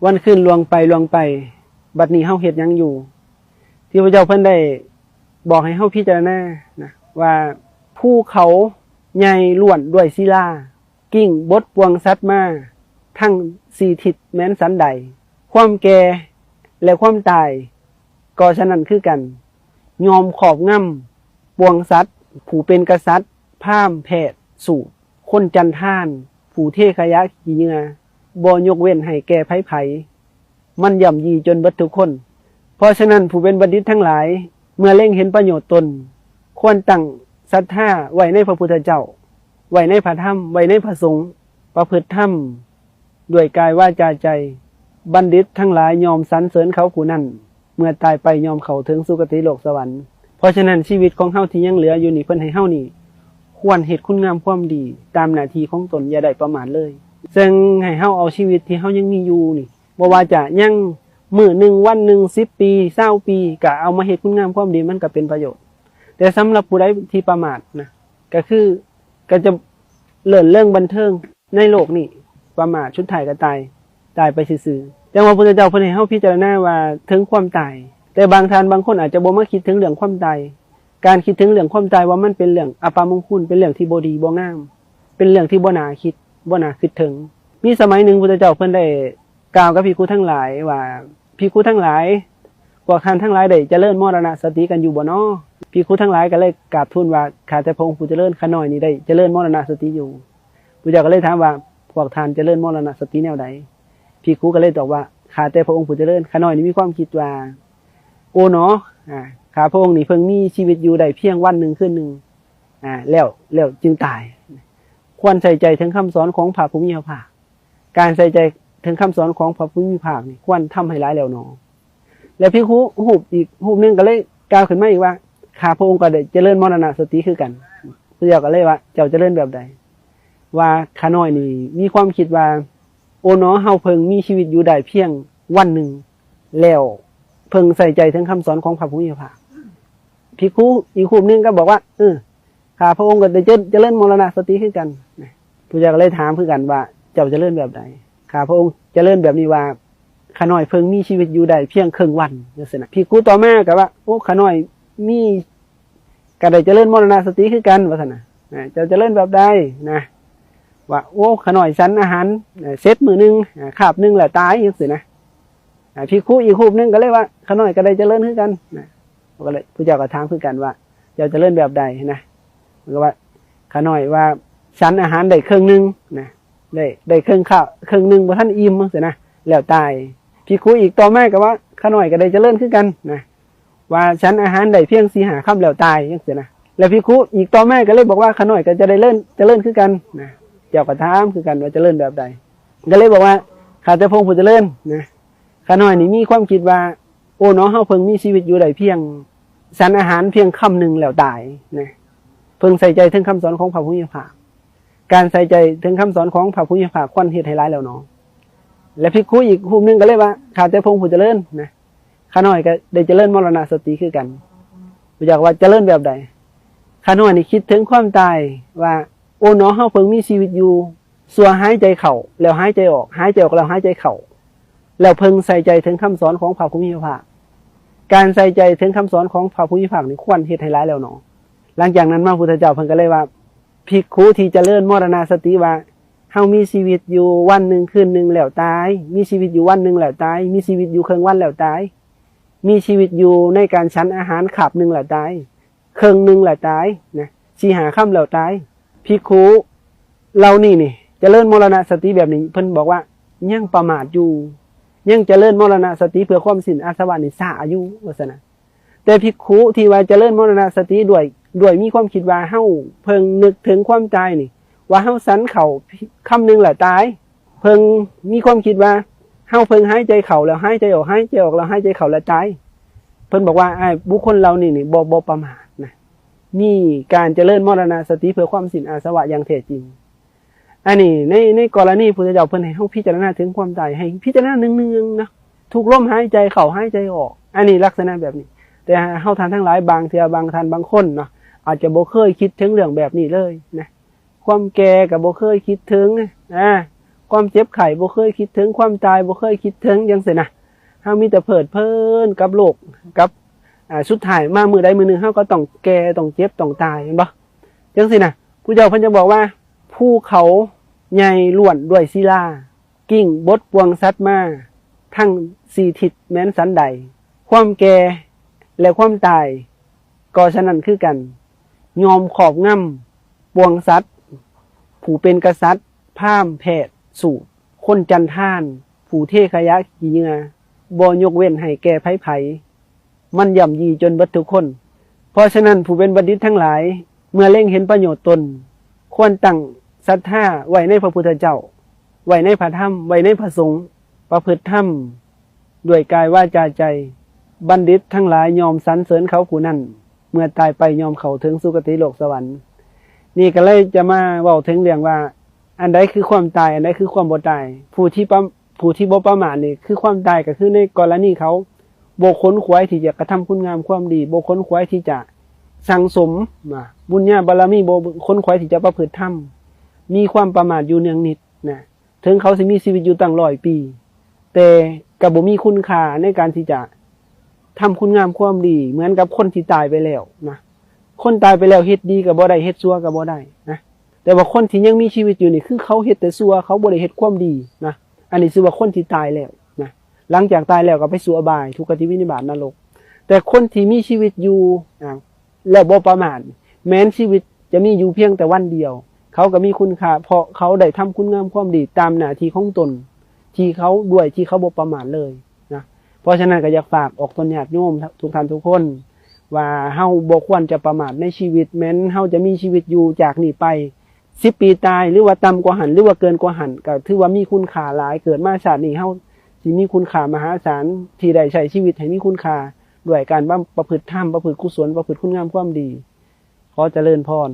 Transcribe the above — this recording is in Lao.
ວັນຄືນລ່ວງໄປ ລ່ວງໄປ, ບັດນີ້ເຮົາເຮັດຫຍັງຢູ່? ທີ່ພະເຈົ້າເພິ່ນໄດ້ບອກໃຫ້ເຮົາພິຈາລະນານະ ວ່າພູເຂົາໃຫຍ່ລ້ວນດ້ວຍສິລາ, ກິ່ງບົດປວງສັດມາທັງສີ່ທິດແມ່ນສັນໃດ, ຄວາມແກ່ ແລະ ຄວາມຕາຍກໍສະນັ້ນຄືກັນ. ຍ່ອມຄອບງຳປວງສັດ, ຜູ້ເປັນກະສັດ, ພາມ, ແພດ, ສູດ, ຄົນຈັນທານ, ຜູ້ເທຂະຫຍະຂີ້ເຫຍື້ອ, ບໍ່ຍົກເວັ້ນໃຫ້ແກ່ໃຜໆ, ມັນຢ້ຳຢີຈົນເບິດທຸກຄົນ. ເພາະສະນັ້ນ, ຜູ້ເປັນບັນດິດທັງຫຼາຍ, ເມື່ອເລັງເຫັນປະໂຫຍດຕົນ, ຄວນຕັ້ງສັດທາໄວ້ໃນພະພຸດທະເຈົ້າ, ໄວ້ໃນພະທຳ, ໄວ້ໃນພະສົງ, ປະພຶດທຳ ດ້ວຍກາຍວາຈາໃຈ, ບັນດິດທັງຫຼາຍຍ່ອມສັນເສີນເຂົາຜູ້ນັ້ນ, ເມື່ອຕາຍໄປຍ່ອມເຂົ້າເຖິງສຸຄະຕິໂລກສະຫວັນ. ເພາະສະນັ້ນ ຊີວິດຂອງເຮົາທີ່ຍັງເຫຼືອຢູ່ນີ້ ເພິ່ນໃຫ້ເຮົານີ້ ຄວນເຮັດຄຸນງາມຄວາມດີຕາມໜ້າທີ່ຂອງຕົນ, ຢ່າໄດ້ປະໝາດເລີຍ. ເຊິ່ງໃຫ້ເຮົາເອົາຊີວິດທີ່ເຮົາຍັງມີຢູ່ນີ້, ບໍ່ວ່າຈະຍັງມື້ໜຶ່ງ, ວັນໜຶ່ງ, ສິບປີ, ຊາວປີ, ກະເອົາມາເຮັດຄຸນງາມຄວາມດີ, ມັນກະເປັນປະໂຫຍດ. ແຕ່ສຳລັບຜູ້ໃດທີ່ປະໝາດນະ, ກະຄື ກໍຈະເລີນເລີງບັນເທີງໃນໂລກນີ້, ປະໝາດ, ສຸດທ້າຍກໍຕາຍ, ຕາຍໄປຊື່ໆ. ຈັ່ງວ່າພຸດທະເຈົ້າເພິ່ນໃຫ້ເຮົາພິຈາລະນາວ່າເຖິງຄວາມຕາຍ, ແຕ່ບາງທ່ານບາງຄົນອາດຈະບໍ່ມາຄິດເຖິງເລື່ອງຄວາມຕາຍ. ການຄິດເຖິງເລື່ອງຄວາມຕາຍວ່າມັນເປັນເລື່ອງອັບປະມົງຄຸນ, ເປັນເລື່ອງທີ່ບໍ່ດີບໍ່ງາມ, ເປັນເລື່ອງທີ່ບໍ່ໜ້າຄິດ, ບໍ່ໜ້າຄິດເຖິງ. ມີສະໄໝໜຶ່ງ ພຸດທະເຈົ້າເພິ່ນໄດ້ກ່າວກັບພິກຂຸທັງຫຼາຍວ່າ, ພິກຂຸທັງຫຼາຍ, ພວກທ່ານທັງຫຼາຍໄດ້ຈະເລີນມໍລະນະສະຕິກັນຢູ່ບໍ່ນໍ? ພິກຂຸທັງຫຼາຍກໍເລີຍກາບທູນວ່າ, ຂ້າແຕ່ພະອົງຜູ້ຈະເລີນ, ຂ້ານ້ອຍນີ້ໄດ້ຈະເລີນມໍລະນະສະຕິຢູ່. ພະເຈົ້າກໍເລີຍຖາມວ່າ, ພວກທ່ານຈະເລີນມໍລະນະສະຕິແນວໃດ? ພິກຂຸກໍເລີຍຕອບວ່າ, ຂ້າແຕ່ພະອົງຜູ້ຈະເລີນ, ຂ້ານ້ອຍນີ້ມີຄວາມຄິດວ່າ, ໂອໜໍ, ອາ, ຂ້າພະອົງນີ້ເພິ່ງມີຊີວິດຢູ່ໄດ້ພຽງວັນໜຶ່ງຄືນໜຶ່ງ, ອາ, ແລ້ວ, ແລ້ວຈຶ່ງຕາຍ. ຄວນໃສ່ໃຈເຖິງຄຳສອນຂອງພະຜູ້ມີພະພາກ. ການໃສ່ໃຈເຖິງຄຳສອນຂອງພະຜູ້ມີພະພາກນີ້ ຄວນທຳໃຫ້ຫຼາຍແລ້ວໜໍ. ແລະ ພິກຂຸຮູບອີກຮູບໜຶ່ງກໍເລີຍກ່າວຂຶ້ນມາອີກວ່າ, ຂ້າພະອົງກໍໄດ້ຈະເລີນມໍລະນະສະຕິຄືກັນ. ພະເຈົ້າກໍເລີຍວ່າ, ເຈົ້າຈະເລີນແບບໃດ? ວ່າ, ຂ້ານ້ອຍນີ້ມີຄວາມຄິດວ່າ, ໂອໜໍ, ເຮົາເພິ່ງມີຊີວິດຢູ່ໄດ້ພຽງວັນໜຶ່ງ, ແລ້ວເພິ່ງໃສ່ໃຈເຖິງຄຳສອນຂອງພະຜູ້ມີພະພາກ. ພິກຂຸອີກຮູບໜຶ່ງກໍບອກວ່າ, ເອີ, ຂ້າພະອົງກໍໄດ້ຈະ, ຈະເລີນມໍລະນະສະຕິຄືກັນ. ພະເຈົ້າກໍເລີຍຖາມຄືກັນວ່າ, ເຈົ້າຈະເລີນແບບໃດ? ຂ້າພະອົງຈະເລີນແບບນີ້ວ່າ, ຂ້ານ້ອຍເພິ່ງມີຊີວິດຢູ່ໄດ້ພຽງເຄິ່ງວັນ, ຈັ່ງຊີ້ນະ. ພິກຂຸຕໍ່ມາກໍວ່າ, ໂອ, ຂ້ານ້ອຍມີ, ກໍໄດ້ຈະເລີນມໍລະນະສະຕິຄືກັນ, ວ່າຊັ້ນນະ. ເຈົ້າຈະເລີນແບບໃດນະ? ວ່າ, ໂອ, ຂ້ານ້ອຍສັນອາຫານເສັດມື້ໜຶ່ງ, ຄາບໜຶ່ງແລ້ວຕາຍ, ຈັ່ງຊີ້ນະ. ພິກຂຸອີກຮູບໜຶ່ງກໍເລີຍວ່າ, ຂ້ານ້ອຍກໍໄດ້ຈະເລີນຄືກັນນະ. ກໍເລີຍ, ພະເຈົ້າກໍຖາມຄືກັນວ່າ, ເຈົ້າຈະເລີນແບບໃດນະ? ມັນກໍວ່າ, ຂ້ານ້ອຍວ່າສັນອາຫານໄດ້ເຄິ່ງໜຶ່ງນະ, ໄດ້, ໄດ້ເຄິ່ງຄາບ, ເຄິ່ງໜຶ່ງບໍ່ທັນອີ່ມ, ຈັ່ງຊີ້ນະ, ແລ້ວຕາຍ. ພິກຂຸອີກຕໍ່ມາກໍວ່າ, ຂ້ານ້ອຍກໍໄດ້ຈະເລີນຄືກັນນະ, ວ່າສັນອາຫານໄດ້ພຽງສີ່ຫ້າຄຳແລ້ວຕາຍ, ຈັ່ງຊີ້ນະ. ແລ້ວພິກຂຸອີກຕໍ່ມາກໍເລີຍບອກວ່າ, ຂ້ານ້ອຍກໍຈະໄດ້ເລີນ, ຈະເລີນຄືກັນນະ. ເຈົ້າກໍຖາມຄືກັນວ່າຈະເລີນແບບໃດ? ກໍເລີຍບອກວ່າ, ຂ້າແຕ່ພະອົງຜູ້ຈະເລີນນະ, ຂ້ານ້ອຍນີ້ມີຄວາມຄິດວ່າ, ໂອໜໍ, ເຮົາເພິ່ງມີຊີວິດຢູ່ໄດ້ພຽງສັນອາຫານພຽງຄຳໜຶ່ງແລ້ວຕາຍນະ. ເພິ່ງໃສ່ໃຈເຖິງຄຳສອນຂອງພະຜູ້ມີພະພາກ. ການໃສ່ໃຈເຖິງຄຳສອນຂອງພະຜູ້ມີພະພາກຄວນເຮັດໃຫ້ຫຼາຍແລ້ວໜໍ. ແລະ ພິກຂຸອີກຮູບໜຶ່ງກໍເລີຍວ່າ, ຂ້າແຕ່ພະອົງຜູ້ຈະເລີນນະ, ຂ້ານ້ອຍກໍໄດ້ຈະເລີນມໍລະນະສະຕິຄືກັນ. ພະເຈົ້າວ່າ, ຈະເລີນແບບໃດ? ຂ້ານ້ອຍນີ້ຄິດເຖິງຄວາມຕາຍວ່າ, ໂອໜໍ, ເຮົາເພິ່ງມີຊີວິດຢູ່ ຊົ່ວຫາຍໃຈເຂົ້າ ແລ້ວຫາຍໃຈອອກ, ຫາຍໃຈອອກ ແລ້ວຫາຍໃຈເຂົ້າ, ແລ້ວເພິ່ງໃສ່ໃຈເຖິງຄຳສອນຂອງພະຜູ້ມີພະພາກ. ການໃສ່ໃຈເຖິງຄຳສອນຂອງພະຜູ້ມີພະພາກນີ້ຄວນເຮັດໃຫ້ຫຼາຍແລ້ວໜໍ. ຫຼັງຈາກນັ້ນມາ ພຸດທະເຈົ້າເພິ່ນກໍເລີຍວ່າ, ພິກຂຸທີ່ຈະເລີນມໍລະນະສະຕິວ່າ, ເຮົາມີຊີວິດຢູ່ວັນໜຶ່ງຄືນໜຶ່ງແລ້ວຕາຍ, ມີຊີວິດຢູ່ວັນໜຶ່ງແລ້ວຕາຍ, ມີຊີວິດຢູ່ເຄິ່ງວັນແລ້ວຕາຍ, ມີຊີວິດຢູ່ໃນການສັນອາຫານຄາບໜຶ່ງແລ້ວຕາຍ, ເຄິ່ງໜຶ່ງແລ້ວຕາຍນະ, ສີ່ຫ້າຄຳແລ້ວຕາຍ. ພິກຂຸເຫຼົ່ານີ້ນີ້ ຈະເລີນມໍລະນະສະຕິແບບນີ້, ເພິ່ນບອກວ່າຍັງປະໝາດຢູ່, ຍັງຈະເລີນມໍລະນະສະຕິເພື່ອຄວາມສິ້ນອາສະວະນີ້ຊ້າຢູ່, ວ່າຊັ້ນນະ. ແຕ່ພິກຂຸທີ່ວ່າຈະເລີນມໍລະນະສະຕິດ້ວຍ, ດ້ວຍມີຄວາມຄິດວ່າເຮົາເພິ່ງນຶກເຖິງຄວາມຕາຍນີ້, ວ່າເຮົາສັນເຂົ້າຄຳໜຶ່ງແລ້ວຕາຍ, ເພິ່ງມີຄວາມຄິດວ່າເຮົາເພິ່ງຫາຍໃຈເຂົ້າແລ້ວຫາຍໃຈອອກ, ຫາຍໃຈອອກແລ້ວຫາຍໃຈເຂົ້າແລ້ວຕາຍ. ເພິ່ນບອກວ່າ, ອາ, ບຸກຄົນເຫຼົ່ານີ້ນີ້ ບໍ່, ບໍ່ປະໝາດນະ, ມີການຈະເລີນມໍລະນະສະຕິເພື່ອຄວາມສິ້ນອາສະວະຢ່າງແທ້ຈິງ. ອັນນີ້ໃນ, ໃນກໍລະນີພຸດທະເຈົ້າເພິ່ນໃຫ້ເຮົາພິຈາລະນາເຖິງຄວາມຕາຍ, ໃຫ້ພິຈາລະນາເນືອງໆນະ, ທຸກລົມຫາຍໃຈເຂົ້າຫາຍໃຈອອກ, ອັນນີ້ລັກສະນະແບບນີ້. ແຕ່ເຮົາທ່ານທັງຫຼາຍບາງເທື່ອບາງທ່ານບາງຄົນເນາະ ອາດຈະບໍ່ເຄີຍຄິດເຖິງເລື່ອງແບບນີ້ເລີຍນະ, ຄວາມແກ່ກໍບໍ່ເຄີຍຄິດເຖິງ, ອາ, ຄວາມເຈັບໄຂ້ບໍ່ເຄີຍຄິດເຖິງ, ຄວາມຕາຍບໍ່ເຄີຍຄິດເຖິງ ຈັ່ງຊີ້ນະ. ເຮົາມີແຕ່ເພີດເພີນກັບໂລກ ກັບ ອ່າ ສຸດທ້າຍມາມື້ໃດມື້ໜຶ່ງເຮົາກໍຕ້ອງແກ່, ຕ້ອງເຈັບ, ຕ້ອງຕາຍ ແມ່ນບໍ່? ຈັ່ງຊີ້ນະ. ຜູ້ເຈົ້າເພິ່ນຈະບອກວ່າ ພູເຂົາໃຫຍ່ລ້ວນດ້ວຍສິລາ ກິ່ງບົດປວງສັດມາ ທັງສີ່ທິດແມ່ນສັນໃດ, ຄວາມແກ່ ແລະ ຄວາມຕາຍກໍສະນັ້ນຄືກັນ, ຍອມຄອບງຳປວງສັດ, ຜູ້ເປັນກະສັດ, ພາມ, ແພດ, ສູດ, ຄົນຈັນທານ, ຜູ້ເທຂະຫຍະຂີ້ເຫຍື້ອ, ບໍ່ຍົກເວັ້ນໃຫ້ແກ່ໃຜໆ. ມັນຍ່ຳຢີຈົນເບິດທຸກຄົນ. ເພາະສະນັ້ນ ຜູ້ເປັນບັນດິດທັງຫຼາຍ ເມື່ອເລັງເຫັນປະໂຫຍດຕົນ ຄວນຕັ້ງສັດທາໄວ້ໃນພະພຸດທະເຈົ້າ, ໄວ້ໃນພະທຳ, ໄວ້ໃນພະສົງ, ປະພຶດທຳດ້ວຍກາຍວາຈາໃຈ. ບັນດິດທັງຫຼາຍຍ່ອມສັນເສີນເຂົາຜູ້ນັ້ນ, ເມື່ອຕາຍໄປຍ່ອມເຂົ້າເຖິງສຸຄະຕິໂລກສະຫວັນ. ນີ້ກໍເລີຍຈະມາເວົ້າເຖິງເລື່ອງວ່າ ອັນໃດຄືຄວາມຕາຍ, ອັນໃດຄືຄວາມບໍ່ຕາຍ. ຜູ້ທີ່ປະ ຜູ້ທີ່ບໍ່ປະໝາດນີ້ ຄືຄວາມຕາຍກໍຄືໃນກໍລະນີເຂົາບໍ່ຂົນຂວາຍທີ່ຈະກະທຳຄຸນງາມຄວາມດີ, ບໍ່ຂົນຂວາຍທີ່ຈະສັ່ງສົມ ບຸນຍາບາລະມີ, ບໍ່ຂົນຂວາຍທີ່ຈະປະພຶດທຳ, ມີຄວາມປະໝາດຢູ່ເນືອງນິດນະ. ເຖິງເຂົາຊິມີຊີວິດຢູ່ຕັ້ງຮ້ອຍປີ ແຕ່ກໍບໍ່ມີຄຸນຄ່າໃນການທີ່ຈະທຳຄຸນງາມຄວາມດີ ເໝືອນກັບຄົນທີ່ຕາຍໄປແລ້ວນະ. ຄົນຕາຍໄປແລ້ວເຮັດດີກໍບໍ່ໄດ້, ເຮັດຊົ່ວກໍບໍ່ໄດ້ນະ. ແຕ່ວ່າຄົນທີ່ຍັງມີຊີວິດຢູ່ນີ້ ຄືເຂົາເຮັດແຕ່ຊົ່ວ, ເຂົາບໍ່ໄດ້ເຮັດຄວາມດີນະ. ອັນນີ້ຊື່ວ່າຄົນທີ່ຕາຍແລ້ວນະ. ຫຼັງຈາກຕາຍແລ້ວກໍໄປສູ່ອະບາຍ, ທຸກຄະຕິວິນິບາດ, ນະລົກ. ແຕ່ຄົນທີ່ມີຊີວິດຢູ່ ອາ ແລ້ວບໍ່ປະໝາດ, ແມ່ນຊີວິດຈະມີຢູ່ພຽງແຕ່ວັນດຽວ, ເຂົາກໍມີຄຸນຄ່າ ເພາະເຂົາໄດ້ທຳຄຸນງາມຄວາມດີຕາມໜ້າທີ່ຂອງຕົນ ທີ່ເຂົາ ດ້ວຍທີ່ເຂົາບໍ່ປະໝາດເລີຍນະ. ເພາະສະນັ້ນກໍຢາກຝາກອອກຕົນຍາດໂຍມທຸກທ່ານທຸກຄົນ ວ່າເຮົາບໍ່ຄວນຈະປະໝາດໃນຊີວິດ. ແມ່ນເຮົາຈະມີຊີວິດຢູ່ຈາກນີ້ໄປສິບປີຕາຍ ຫຼືວ່າຕ່ຳກວ່າຫັ້ນ ຫຼືວ່າເກີນກວ່າຫັ້ນ ກໍຖືວ່າມີຄຸນຄ່າຫຼາຍ. ເກີດມາຊາດນີ້ ເຮົາຊິມີຄຸນຄ່າມະຫາສານ ທີ່ໄດ້ໃຊ້ຊີວິດໃຫ້ມີຄຸນຄ່າ ດ້ວຍການປະ ປະພຶດທຳ, ປະພຶດກຸສົນ, ປະພຶດຄຸນງາມຄວາມດີ. ຂໍຈະເລີນພອນ.